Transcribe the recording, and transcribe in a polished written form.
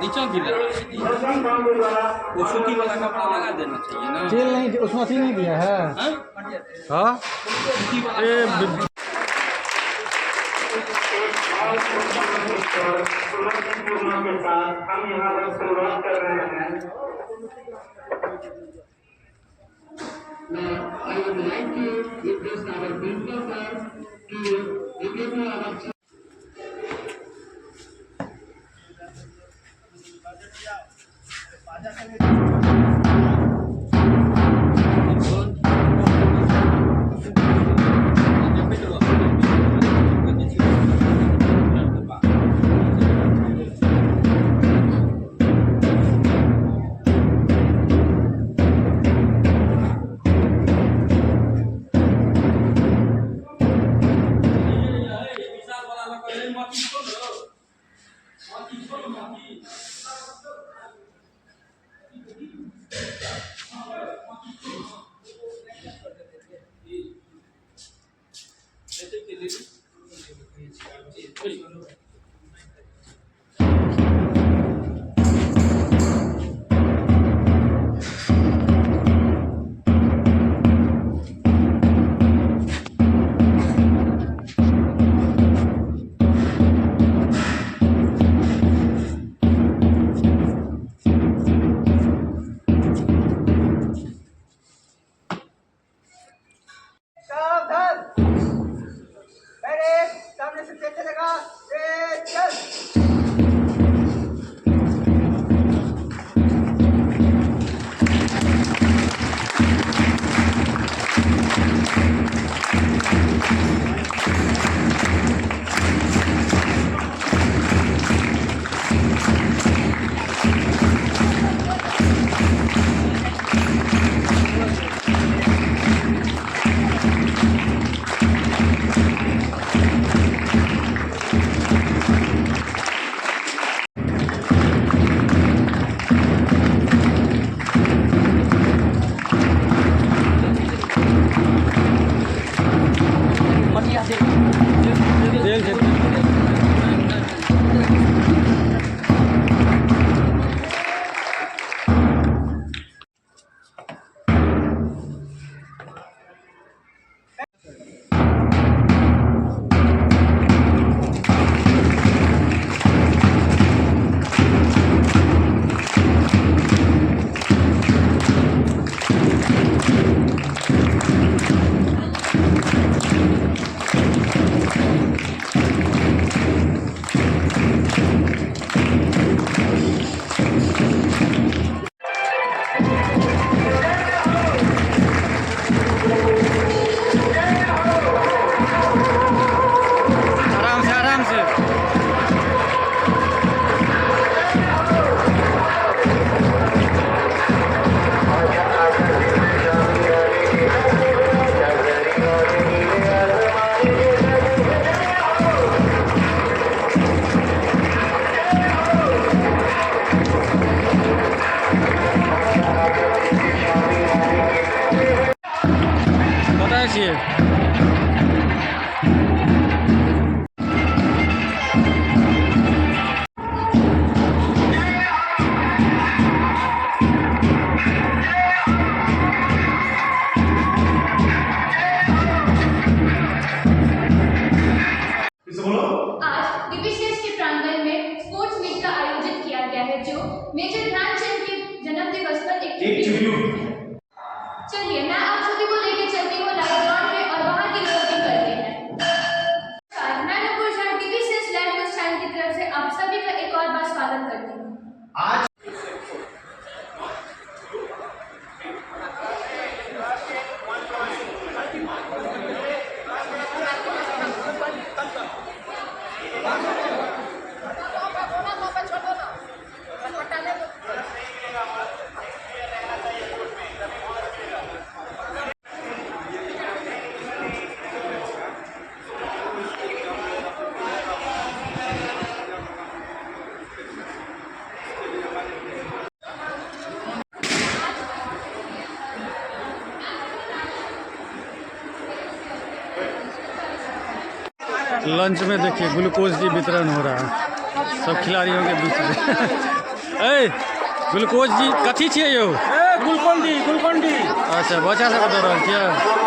नीचा गिरा, वो सूती वाला कपड़ा लगा देना चाहिए ना। तेल नहीं, उसमें अथी नहीं दिया है। हाँ? हाँ। सूती वाला। ए। के साथ हम यहाँ पर शुरुआत कर रहे हैं। Now, I would like to request our principal sir to declare our विशाल वाला लगा, माटी छोड़, माटी छोड़, माटी। सावधान, पहले सामने से तेल चलेगा, तेज चल। तेल छै। लंच में देखिए ग्लूकोज डी वितरण हो रहा है सब खिलाड़ियों के बीच में। ए, ग्लूकोज जी कथी छियै यौ? ए, ग्लूकोन डी, ग्लूकोन डी। अच्छा, बच्चा सबके दऽ रहल छियै।